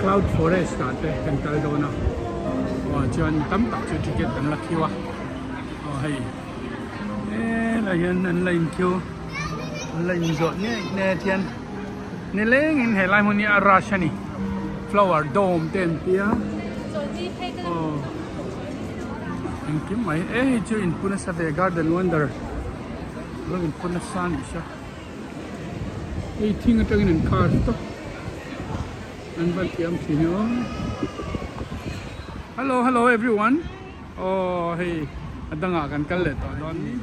Cloud Forest ah te kan kal dawn a aw chuan mi tam tak chu ticket an la khiu a aw hei helai hian an la inkhiu an la inzawh ngei ngei a chuan nilengin helai hmun hi a rush a ni flower dome te an tia aw engkim mai e hei chu inpu nasa ve garden wonder lo inpu nasa a nih saw. Hei thing atangin an khar tawp an van thiam thin e aw hello hello everyone aw hei a dangah kan kal leh tawh dawn ni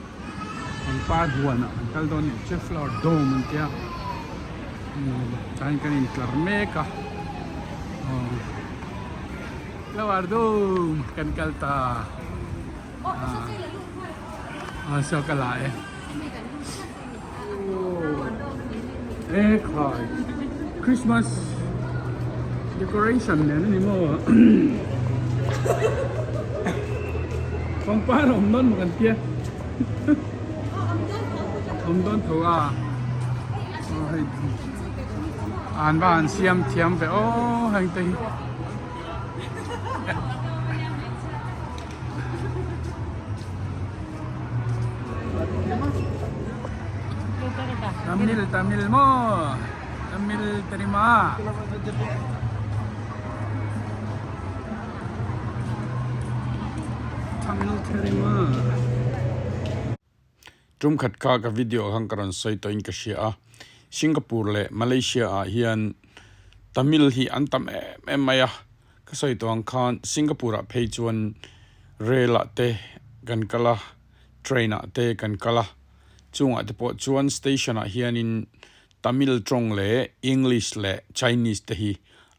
pangpar huanah kan kal dawn ni chu flower dome an tia tah hian kan intlar mek a aw flower dome kan kal ta ah saw ka la e. E khai Christmas decoration nen ani maw pangpar awm dawn maw kan tia awm dawn tho a aw hei an va han siam thiam ve aw heng te hi. Tamil Tamil maw Tamil terima Tamil terima Tum khat kha ka video khan ka rawn sawi tawhin ka hria a, Singapore leh Malaysia ah hian Tamil hi an tam em em mai a, ka sawi tawh ang khan Singapore ah phei chuan rail ah te kan kal a, train ah te kan kal a, chungah te pawh chuan station ah hianin Tamil tawng leh English leh Chinese te hi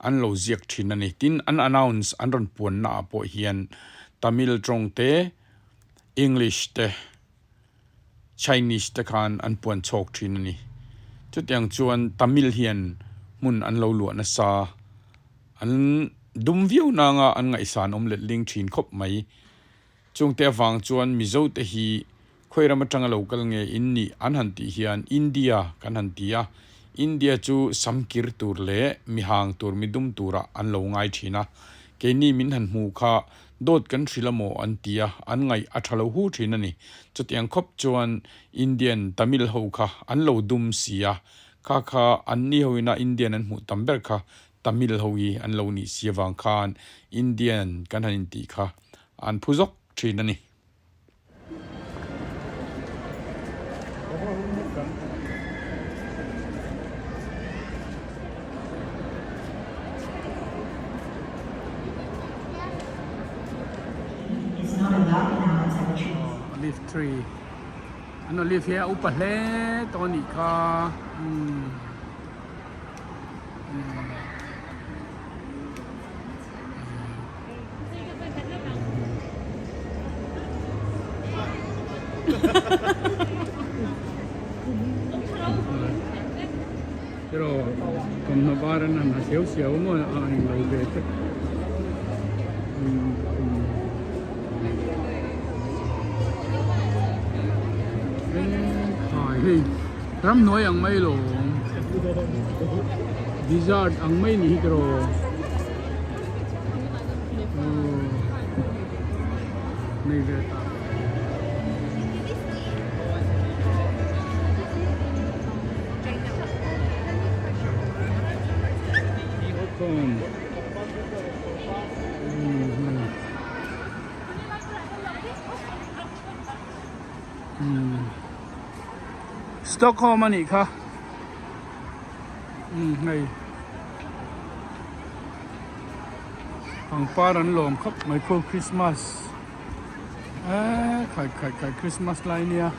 an lo ziak thin a ni. Tin, an announce an rawn puanna ah pawh hian Tamil tawng te, English te, Chinese te khan an puan chhawk thin a ni. Chutiang chuan Tamil hian hmun an lo luah nasa. An dum viau nanga an ngaihsan awm let ling thin khawp mai. Chungte avang chuan Mizo te hi khawi ram atanga lo kal nge in nih an han tih hian India kan han ti a. India chu samkir tur leh mihang tur midum turah an lo ngai thin a. Keini min han hmuh kha Dawt kan hrilh a maw an ti a, an ngaih a tha lo hu thin a ni. Chutiang khawp chuan Indian Tamil ho kha an lo dum si a, kha kha an ni ho ina Indian an hmuh tam ber kha Tamil ho hi an lo nih si avang khan Indian kan han intih kha an phu zawk thin a ni. Olive tree an olive hi a upa hle tawh a nih kha umm. Pero thawmhnaw var an han ha siau siau maw a eng lo ve te khai hei ramhnuai ang mai lo Desert ang mai ni hi tiraw aw nei ve ta. Stockholm Stockholm a nih kha umm hei pangpar an lawm khawp mai khaw Christmas eee khai khai khai Christmas lai nia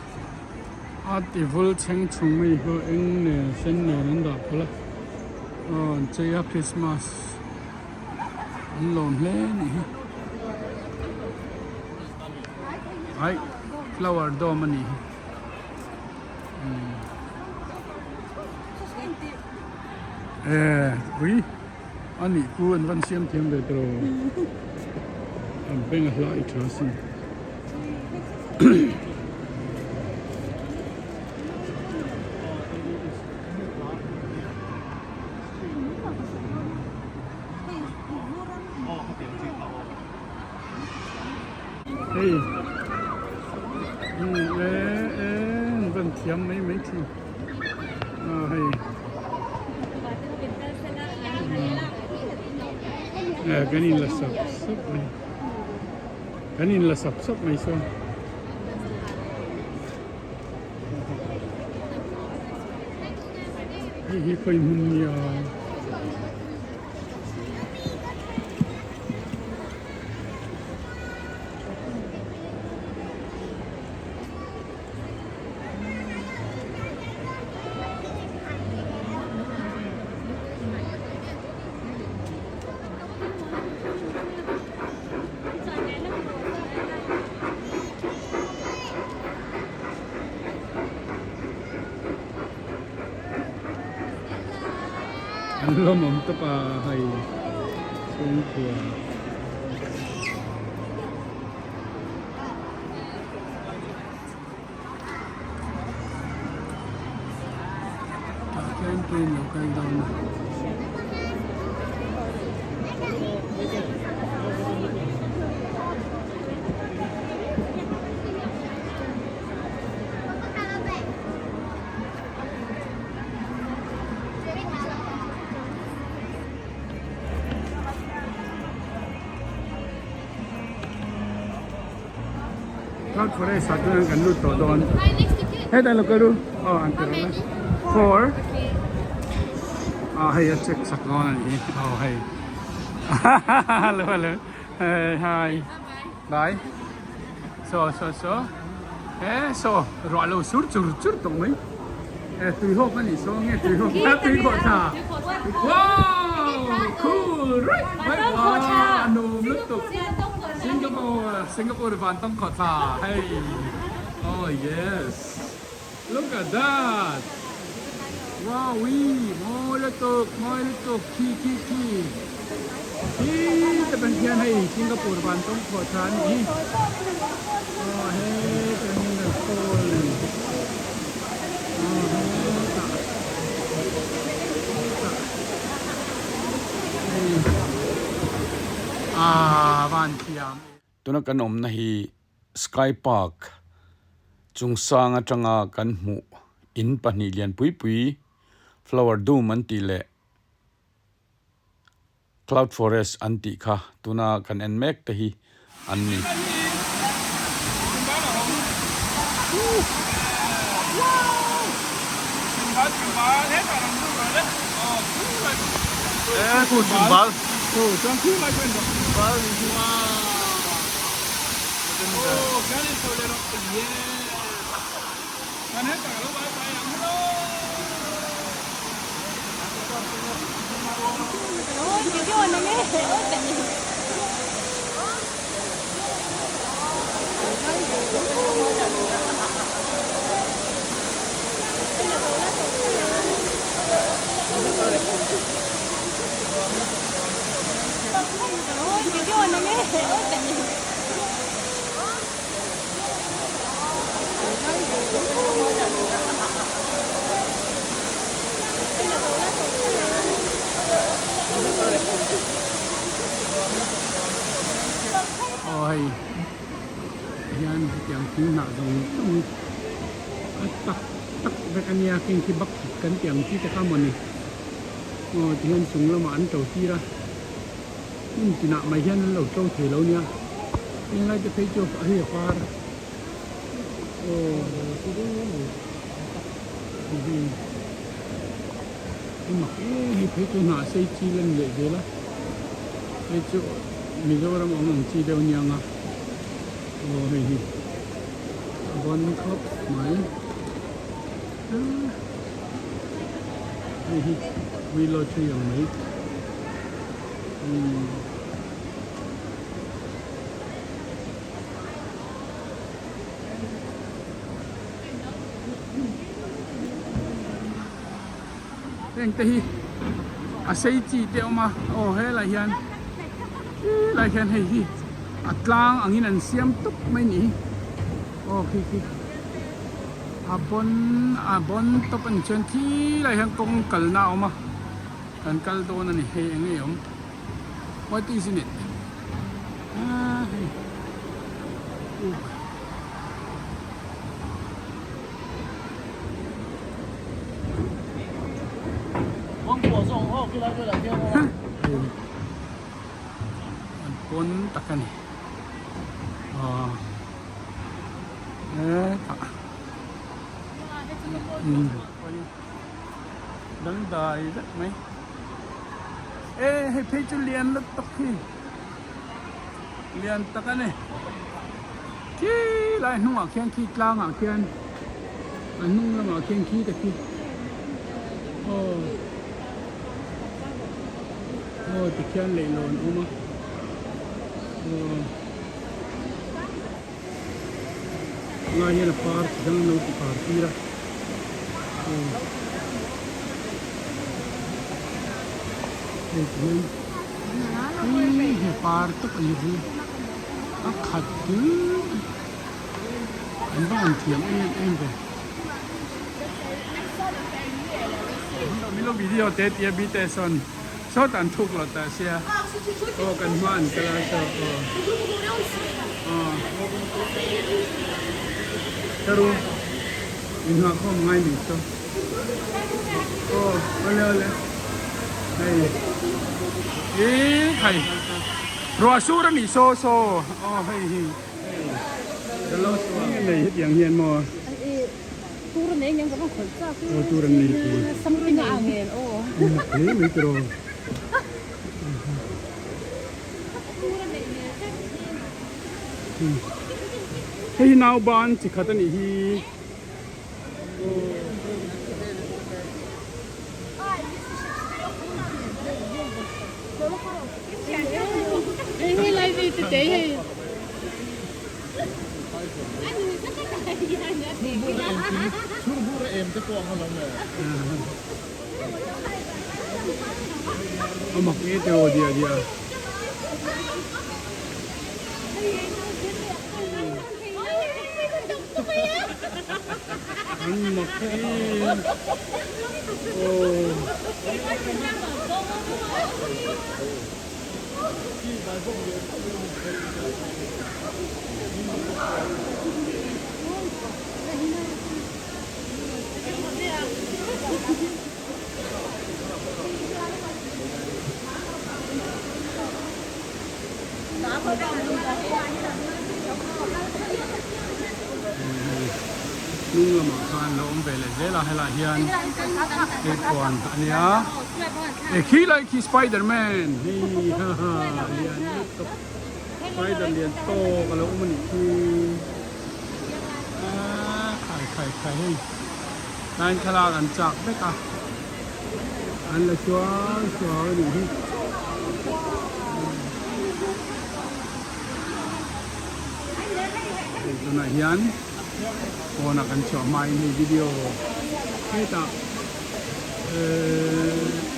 a ti vul chheng chhung mai hi eng nen sen nen an dah phal a aw an chei a Christmas an lawm hle a nih hi. Aih flower dome a nih hi eh ui a nih chu an van siam thiam ve tawh an beng a hlai tha sin. Hei e e an van thiam mai mai thin a hei e kan in la sap sap mai kan in la sap sap mai sawn. Hei hi khawi hmun nia. An lawmawm tawp a hei chhungkua. Tah khian train lo kal dawn a. Cloud forest ah chuan kan lut tawh dawn. Hetah lo kal u. Aw an ti rawh la. Four. Ah hei a check sak dawn a nih hi. Aw hei. Hello hello. Hey hi. Bye. So so so. He so ruah lo sur chur chur tawh mai. He tui hawk a nih saw nge tui hawk a tui khawh tha. Wow cool right. A nuam lutuk. Singapore Singapore van tawng khawh tha hei. Oh yes. Look at that. Wow wee mawi lutuk mawi lutuk khi khi khi. Khi te ban hian hei Singapore van tawng khawh tha a nih hi. Aw he te hian an call a ni. Aw hetah hetah hei ah van thiam. Tuna kan awmna hi Sky Park chungsang atanga kan hmuh in pahnih lian pui pui Flower Dome an tih leh Cloud Forest an tih kha tuna kan en mek te hi an ni. Aw hei hian hetiang thing hnah zawng zawng hi a tak tak vek a nia keng khi bak kan tih ang chi te kha mawni aw tihian chung lamah an to tir a hmun tinah mai hian an lo to thei lo nia heng lai te phei chu a hei a par aw hei a mak em hei phei chu hnah sei chi lan leh zel a hei chu Mizoram awm ang chi deuh aniang a aw hei hi a bawn khawp mai hei hi willow tree ang mai umm. Heng te hi a sei chi te a awm a aw helai hian helai hian hei hi a tlang angin an siam tawp mai a ni hi aw khi khi a bawn a bawn tawp a ni chuan khilai hian kawng kalna a awm a kan kal dawn a ni hei eng nge a awm what is in it ah hei. An pawn tak a ni aw hetah dangdai vek mai e hei phei chu lian lutuk hi lian tak a ni khi lai hnungah khian khi tlangah khian a hnung lamah khian khi te khi aw. Aw tikhian leihlawn a awm a aw lai hian a par chi dang an lo ti par tir a aw hei ti hian ih he par tawp a ni hi a khat dul mai an va han thiam em em ve. Milo video te tia bi te sawn sawt an thuk lo ta sia aw kan hma an kal a saw aw aw taru in hma khawm ngai ni saw aw ole ole hei e khai ruah sur ani saw saw aw hei hi the lost one nei hetiang hian maw Tur a nei ngem ka va khawih chak e. Aw tur an nei thei. Something a ang em aw. Mak hle mai tiraw. Tur a nei hmel vek. Hei hi nau ban chi khat a nih hi. Hei lai vi te te hei. A mak e tiraw dia dia. An mak e aw. Hnung lamah khan lo awm ve leh zel a helaiah hian leikhuan a nia. E khi lai khi spider man hei ha ha lian lutuk spider lian tawk a lo awm a nih khi aaa khai khai khai hei tlai thlalak an chak vek a an la suau suau a nih hi hei tunah hian pawnah kan chhuah hmain hei video hetah.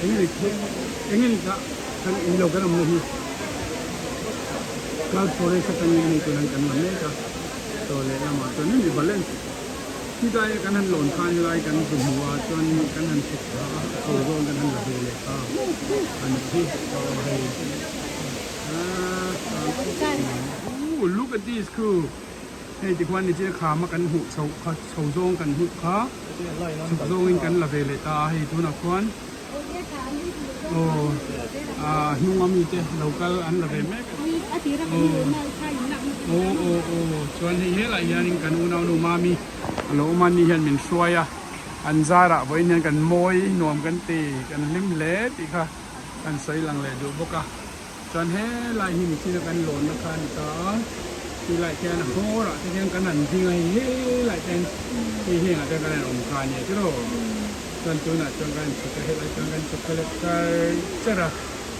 Eng nge eng nge kha kan in lo kan awmna hi cloud forest atangin hei tuna kan la mek a chaw leh lamah chuan hemi balance khilai kan han lawn khan helai kan zu hmu a chuan kan han chhuk thla a a chho zawn kan han la ve leh ta a nih hi aw hei aaa look at this khu. Hei tikhuan nichina khama kan hmuh chhoh kha chho zawng kan hmuh kha chhuk zawngin kan la ve leh ta a hei tunah khuan aw ah hnunga mite lo kal an la ve mek a aw aw aw chuan hei helaiah hianin kan unaunu mami a lo awm a ni hian min hruai a an zarah vawiin hian kan mawi nuam kan ti kan hlim hle tih kha kan sawi lang leh duh bawk a. Chuan helai hi michina kan lawnna kha a ni ta a, tilai khian a hmawrah te hian kan han ding a hei helai te hian hei hengah te hian kan han awm kha a nia tiraw. Chuan tunah chuan kan han chhuk a helai chuan kan chhuk kha leh char char a,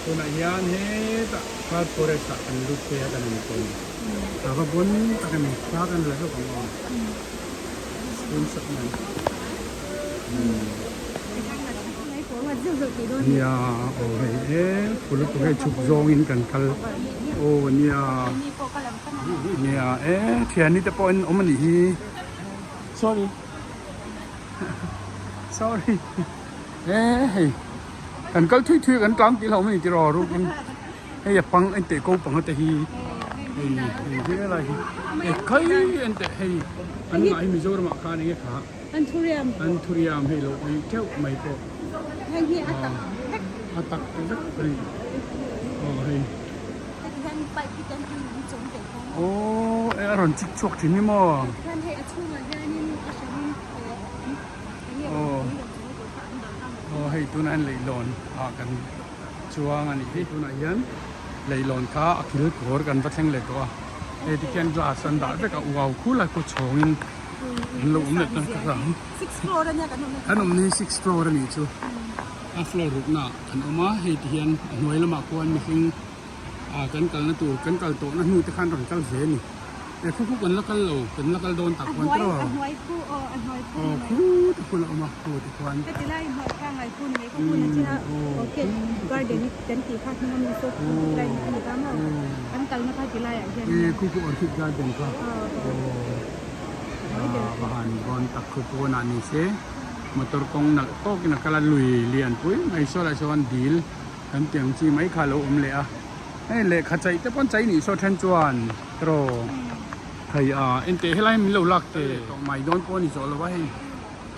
tunah hian hetah cloud forest ah kan lut phei a kan han tawn a va bawn tak a ni thla kan la zawk ang aw screenshot nan. Nia aw hei e phul lutuk hei chhuk zawngin kan kal aw nia nia e thiani te pawh in awm a nih hi sorry sorry e hei kan kal thui thui kan tlang tih hlauh awm a ni tiraw rukin hei a pang engteh ko panga te hi. Hei hei helai hi e khai en teh hei an ngah hi Mizoram ah khan enge kha Anthurium Anthurium hei lo awih teuh mai pawh Heng hi a tak vek a tak vek hei aw hei Heti hian pipe hi kan han an chawm ve kha Aw e a rawn chik chhuak thin hi maw Hian hei a chhungah hianin a hranin Aw aw hei tunah hian leihlawn ah kan chuang a nih hi tunah hian leihlawn kha a kil kawr kan va thleng leh tawh a hei tikhian glass an dah vek a uau khul a khaw chhawngin an lo awm leh tan ka hria ang kan awmna hi six floor a nih chu a floor rukna ah kan awm a hei tihian a hnuai lamah khuan mihring ah kan kalna tur kan kal tawhna hnu te khan rawn kal ve a ni. E khu khu kan la kal lo, kan la kal dawn tak khuan tawh. A hnuai khu aw, a hnuai khu ni mai. Aw khu te khu la awm a, khu te khuan. Heti lai hnuai kha ngai khu ni mai khaw hmun a chin a, orchid garden hi kan tih kha hnung ami saw khu ti lai a ni ta maw? Kan kalna kha ti laiah hian. E khu khu orchid garden kha. Aw va han bawn tak khu pawnah ni se, motor kawng nalh tawkin a kal a, lui lian pui mai saw lah sawn dil kan tih ang chi mai kha a lo awm leh a. Hei lehkha chaih te pawn chai nih saw then chuan tiraw thei a enteh helai min lo lak teh tawh mai dawn pawh a ni zawh lo a hei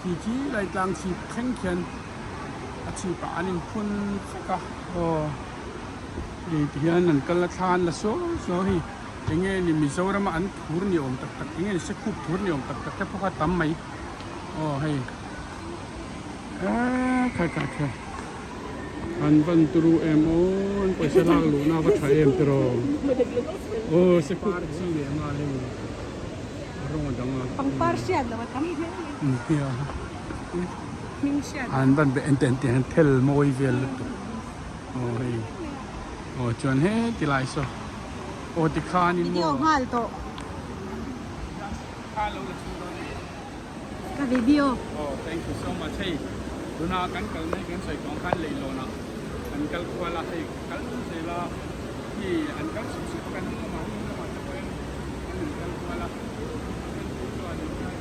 khi khi lai tlang chhip thleng khian a chhip ah an in phun vek a aw hei ti hian an kal a thla an la suau suau hei enge ni Mizoram a an phur ni awm tak tak enge ni sekhup phur ni awm tak tak te pawh kha a tam mai aw hei eee khai khai khai. An van turu em aw an pawisa lak luhna a va tha em tiraw aw se par chi leh nghal hei a rawng a dang a pangpar hriat loh a tam hle mai nia an van be ente ente an thel mawi vel lutuk aw hei aw chuan he ti lai saw aw tikhanin maw video nghal tawh Ka video. Oh thank you so much hei tuna kan kal mai kan sawi tawng khan leihlawn ah kan kal kual a hei kal zel a hi an kal sup sup a kan hnung lamah hnung lamah te pawhin an in kal kual a kan tu chuan in kal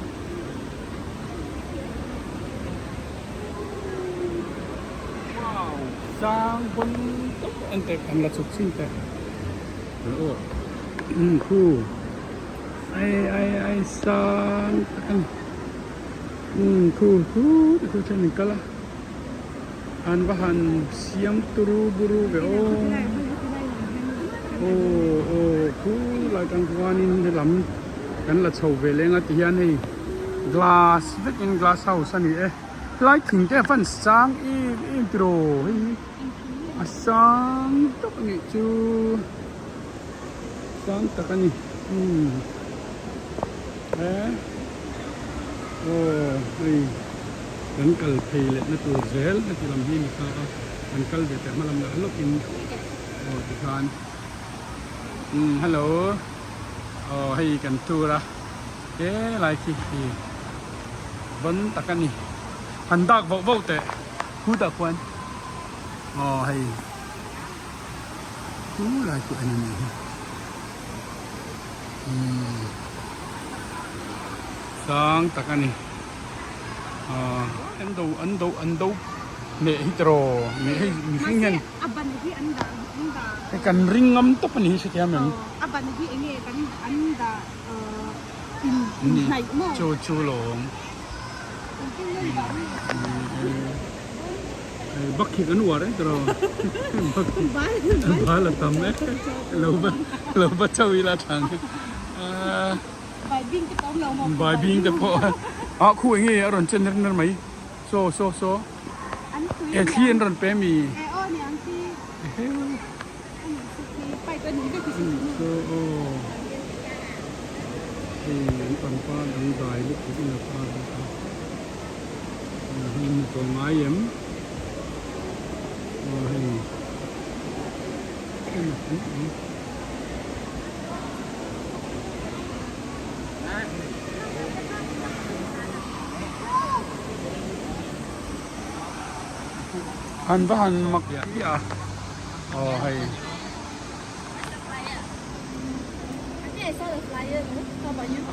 wow sang pawn tawp en teh kan la chhuk chhin teh aw khu. Ai ai ai sang tak a ni umm khu khu te khu chuan an kal a an va han siam turu buru ve aw aw aw khu lai tang chuanin helam kan la chho ve leng a tihian hei glass vekin glass house a ni e helai thing te a van sang em em tiraw hei hi a sang tawk a nih chu. Sang tak a ni umm he aw hei kan kal phei leh na tur zel heti lam hi ni ta a kan kal ve teh hma lam lah lawk in aw tikhan umm hello aw hei kan tour a helai khi hi vawn tak a ni han dak vauh vauh teh khutah khuan aw hei. Chu lai chu en a nih hi umm sang tak a ni ahh an do an do an do meh hi tiraw meh hei mihring hian a ban hi an dah an dah hei kan ring ngam tawp a ni hi hrethiam em a ban hi enge kan an dah ahh in inhnaih maw chu chu lawm Bak hi kan uar e tiraw bal a tam e lo va lo va chho ila thang bai bing te pawh ah khu enge a rawn che ner ner mai saw saw saw e thli an rawn pe mi saw aw hei an pangpar dangdai lutuk in a par bawk a. Hei hmu tawh ngai em? Aw hei Han va han mak piah a aw hei.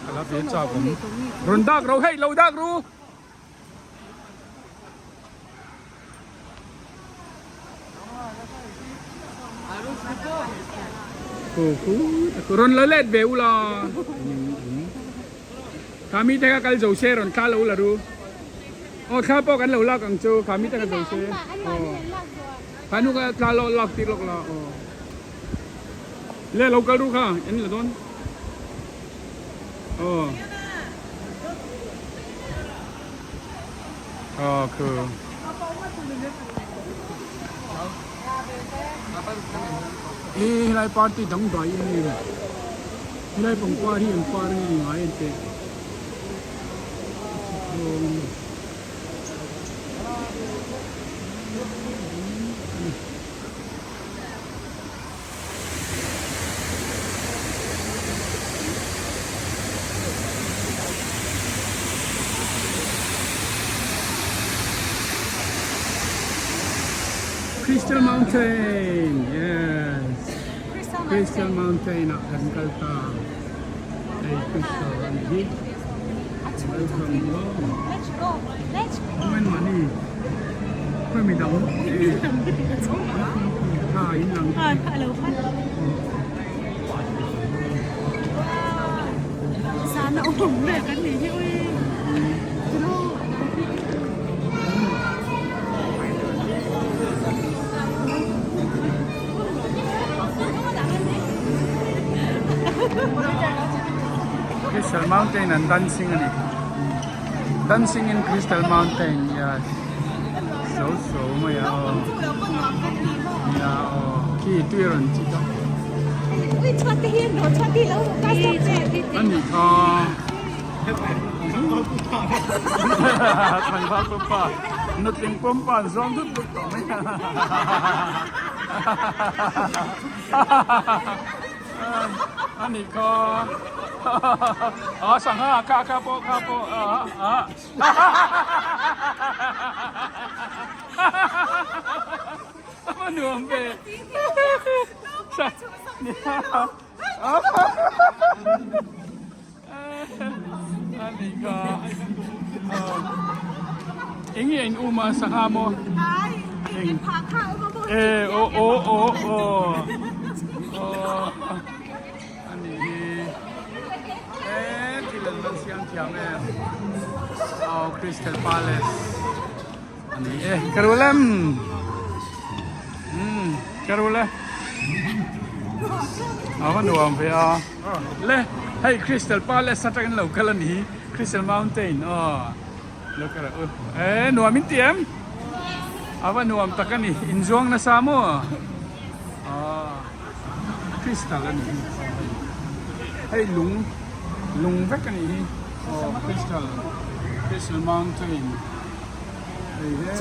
Ka la ve chak awm. Rawn dak ro hei lo dak ru. Khu khu ta khu rawn la let ve ula. Kha mi te kha kal zo se rawn thla lo la ru. Aw thla pawh kan lo lak ang chu kha mi te kha zo se. Aw kha nu kha thla lo lak tir lawk la aw. Le lo kal ru kha en la dawn. Aw. Aw khu. E helai party dang dai em em helai pangpar hi an par nge ni ngai an teh Crystal Mountain yes Crystal Mountain ah kan kal ta hei Crystal a nih hi welcome Let's go let's go Women mahni khawi mi dang tha in lang Sana awm ve kan nih hi ui Crystal Mountain an dancing a ni dancing in Crystal Mountain yes so so mai a aw nia aw khi tui a rawn chik a a nih kha Tlangval pawmpa nutling pawmpa an zawng dut dut tawh mai a nih kha a sangha kha kha pawh kha pawh a a a nuam ve A nih kha eng nge in um a sangha maw eng e aw aw aw aw aw a nih hi e thil an van siam thiam em aw Crystal Palace a ni e ka rul em umm ka rul e a va nuam ve a. Le hei Crystal Palace atangin lo kal a ni Crystal Mountain aw lo kal a u e nuam in ti em a va nuam tak a ni inzuang nasa maw aw Crystal a ni hi hei lung lung vek a ni hi aw Crystal Crystal Mountain hei he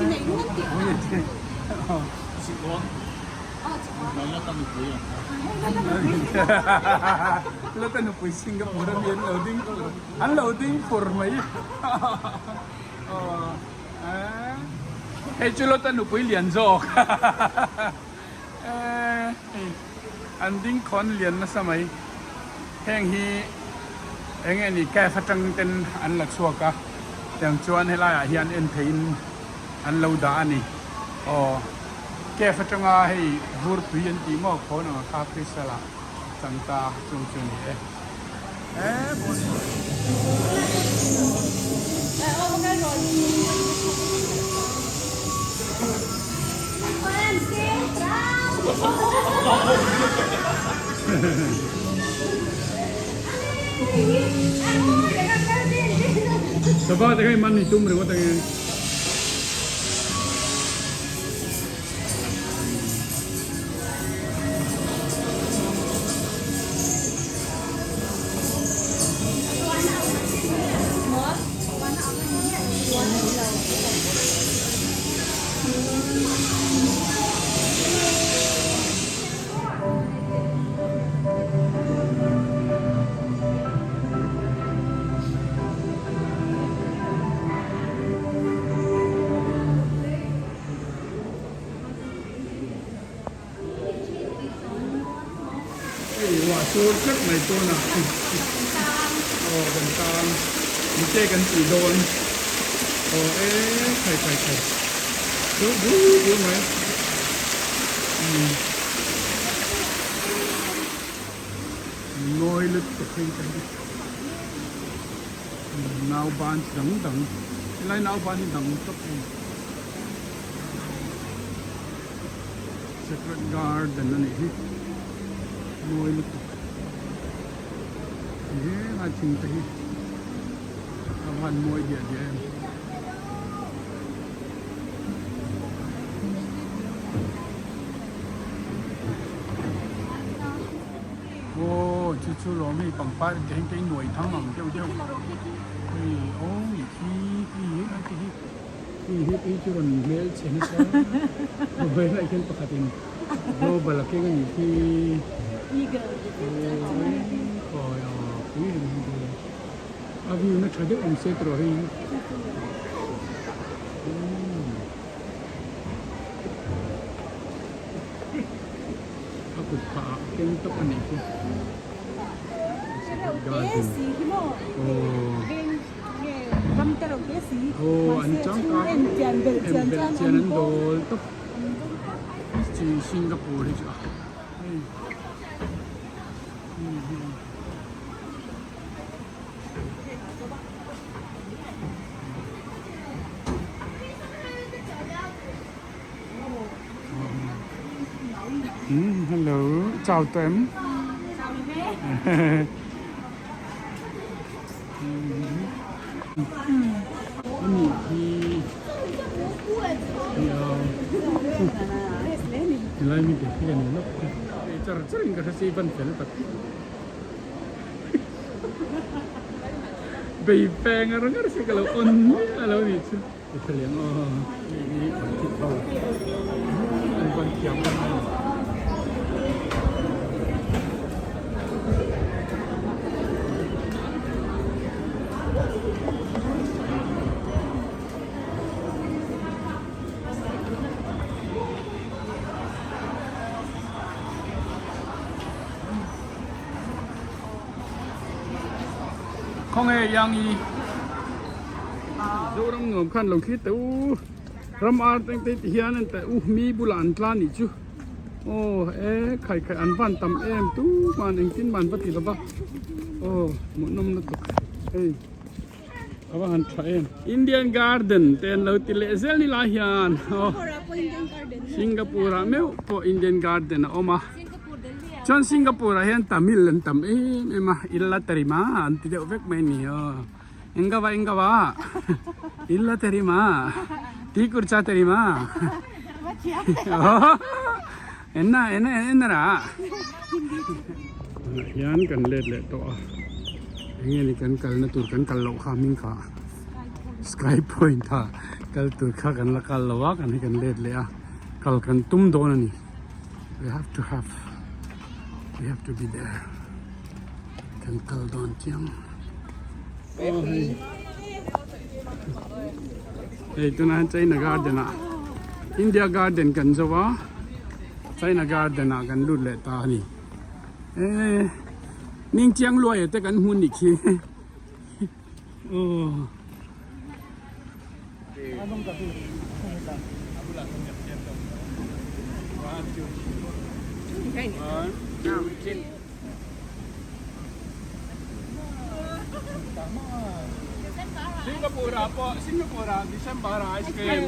Lata nupui Singapore ami an lo ding an lo ding fur mai hei chu Lata nupui lian zawk an ding khawn lian nasa mai heng hi eng nge ni cave atang ten an la chhuak a tiang chuan helaiah hian en theihin an lo dah a ni aw. Cave atanga hei vur tui an tih maw khawn ang a kha crystal ah chang ta chung chu a ni e. Sava te kha i man ni tum ringawt ange. Hei ruah sur tlat mai tunah aw kan tan mite kan tih dawn aw e khai khai khai chu bur bur mai umm. Mawi lutuk hei te hi nauban chi dang dang helai nauban hi dang tawp a ni secret garden a nih hi mawi lutuk helai thing te hi a van mawi diah diah em. Aw chu chu lawm hei pangpar te hian kei nuai thang ang deuh deuh hei aw ih khi khi helai te hi hei hi phei chu rawn hmel chhe nasa helai hian pakhat in global a keng a nih khi aw aw pui reng hi chu a view na tha deuh awm se tawh hei. A kut phah ah keng tawp a nih chu aw an changkang em belh chian an dawl tawp chi Singapore hi chu a hei. Hello chào tụi em Ani hi Tilai mi te khi kan lok char char in ka hre si van fel tak Bei peng a rang si ka lo on a lo ni chu. Thlaleng aw hei hi an thit ho an van thiam em em. Khawnge Yangi Zoram nuam khan lo thlir teh u ram ar teng te ti hian an teh u mi bulah an tlan nih chu aw e khai khai an van tam em tu man engtin man va ti lova aw hmuhnawm lutuk hei a va han tha em Indian garden te an lo ti leh zel ni lai hian aw Singapore ah meuh pawh Indian garden a awm a. Chuan Singapore ah hian Tamil an tam em em a illa terima an ti deuh vek mai a ni aw engava engava illa terima ti kurcha terima enna enna ennara tunah hian kan let leh tawh a enge ni kan kalna tur kan kal loh kha hming kha sky point ah kal tur kha kan la kal lo a kan hei kan let leh a kal kan tum dawn a ni. We have to have we have to be there kan kal dawn chiang oh hei hei tunah hian China garden ah India garden kan zo a China garden ah kan lut leh ta a ni eh ning chiang luai te kan hmun nih khi oh. Singapore ah pawh Singapore ah December ah ice cream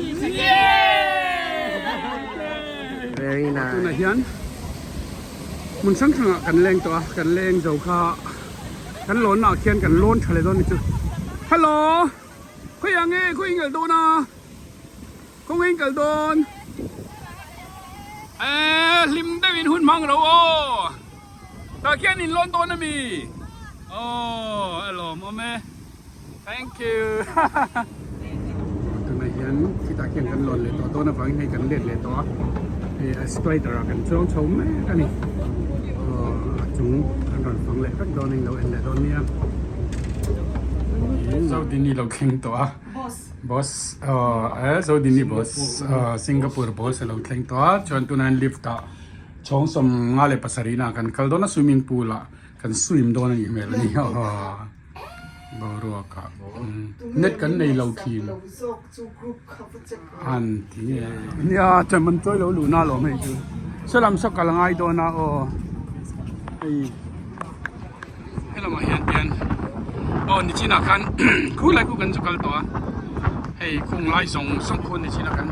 Very nice. Tunah hian hmun hrang hrangah kan leng tawh a kan leng zo kha kan lawnna ah khian kan lawn tha leh dawn a ni chu hello. Khawiah nge khawi in kal dawn a? Khawnge in kal dawn? Eee hlim deuhin hun hmang ro aw! Tah khian in lawn dawn a mi? Aw a lawm awm e. Thank you. Tunah hian khitah khian kan lawn leh tawh dawn avangin hei kan let leh tawh a. Hei escalator ah kan chuang chho mek a ni. Aw a chung kan rawn fang leh vek dawn a in lo en leh dawn nia. Zodini lo thleng tawh a boss eh Zodini boss Singapore boss a lo thleng tawh a chuan tunah hian lift ah chhawng 57 nah kan kal dawn a swimming pool ah kan swim dawn a nih hmel a ni boruak ah net kan nei lo thin han ti nge nia chuan man chawi lo luh na alawm hei chu saw lam saw kal a ngai dawn a aw hei. Helamah hian tian aw nichinah khan khulai khu kan chu kal tawh a hei khung lai zawng zawng khu nichinah kan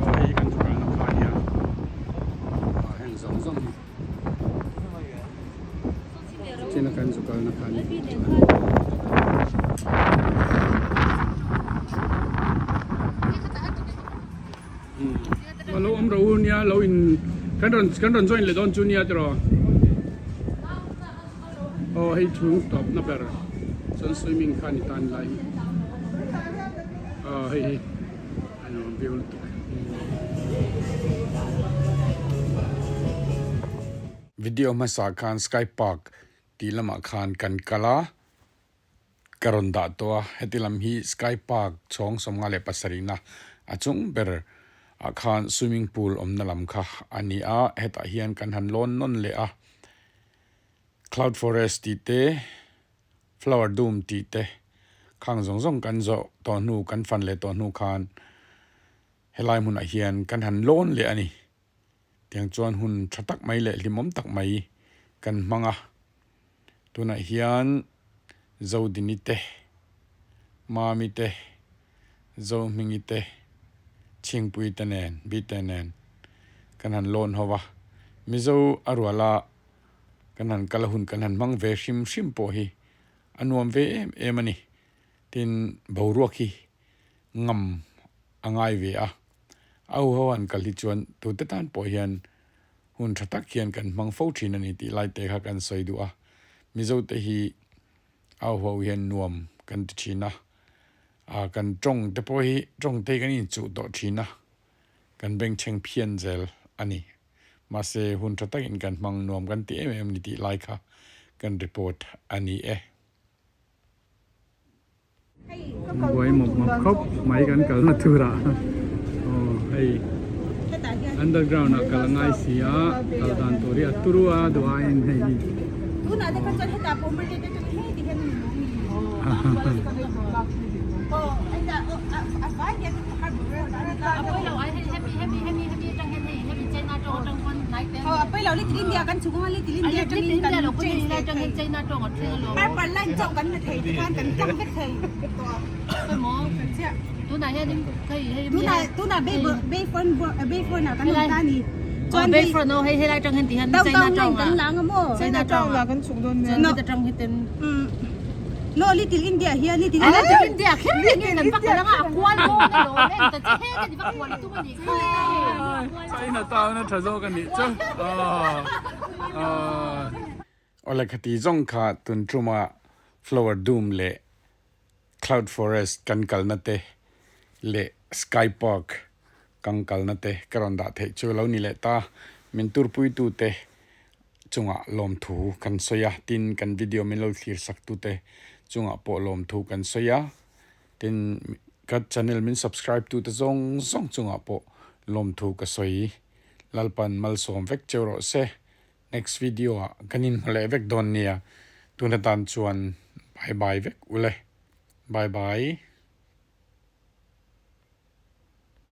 aw hei kan chu kalna kha a nia aw heng zawng zawng hi nichinah kan chu kalna kha a ni. Lo awm ro u nia lo in kan rawn kan rawn join leh dawn chu nia tiraw aw hei chhung tawp na ber chuan swimming kha a ni tan lai hi aw hei hi a nuam viau lutuk. Video hmasa khan sky park tih lamah khan kan kal a. Ka rawn dah tawh a, heti lam hi Sky Park chhawng 57 na a chung ber ah khan swimming pool awmna lam kha a ni a, hetah hian kan han lawn nawn leh a, Cloud Forest tih te, Flower Dome tih te khang zawng zawng kan zawh tawh hnu kan fan leh tawh hnu khan helai hmunah hian kan han lawn leh a ni. Tiang chuan hun tha tak mai leh hlimawm tak mai kan hmang a. Tunah hian Zodini te, Mami te, Zohmingi te, Chhingpui te nen, Bite nen kan han lawn ho va. Mizo a ruala kan han kal a hun kan han hmang ve hrim hrim pawh hi a nuam ve em em a ni. Tin, boruak hi ngam a ngai ve a. A huho han kal hi chuan tute tan pawh hian hun tha tak hian kan hmang fo thin a ni tih lai te kha kan sawi duh a. Mizo te hi a huho hian nuam kan ti thin a, a kan tawng te pawh hi tawng te hi kan inchuh tawh thin a, kan bengchheng phian zel a ni. Mahse hun tha takin kan hmang nuam kan ti em em a ni tih lai kha kan report a ni e. Buai mawp mawp khawp mai kan kalna turah aw hei underground ah kal a ngai si a kal dan tur hi a turu a duh aiin hei hi. China town a tha zawk a nih chu aw. Awle khati zawng kha tun tuma Flower Dome leh Cloud Forest kan kalna te leh Sky Park kan kalna te ka rawn dah theih chu lo ni leh ta. Min turpuitu te chungah lawmthu kan sawi a, tin kan video min lo thlir sak tu te chungah pawh lawmthu kan sawi a. Tin, ka channel min subscribe tute zawng zawng chungah pawh lawmthu ka sawi. Lalpan malsawm vek cheu rawh se. Next video ah kan inhmu leh vek dawn nia. Tun atan chuan bye bye vek ule. Bye bye.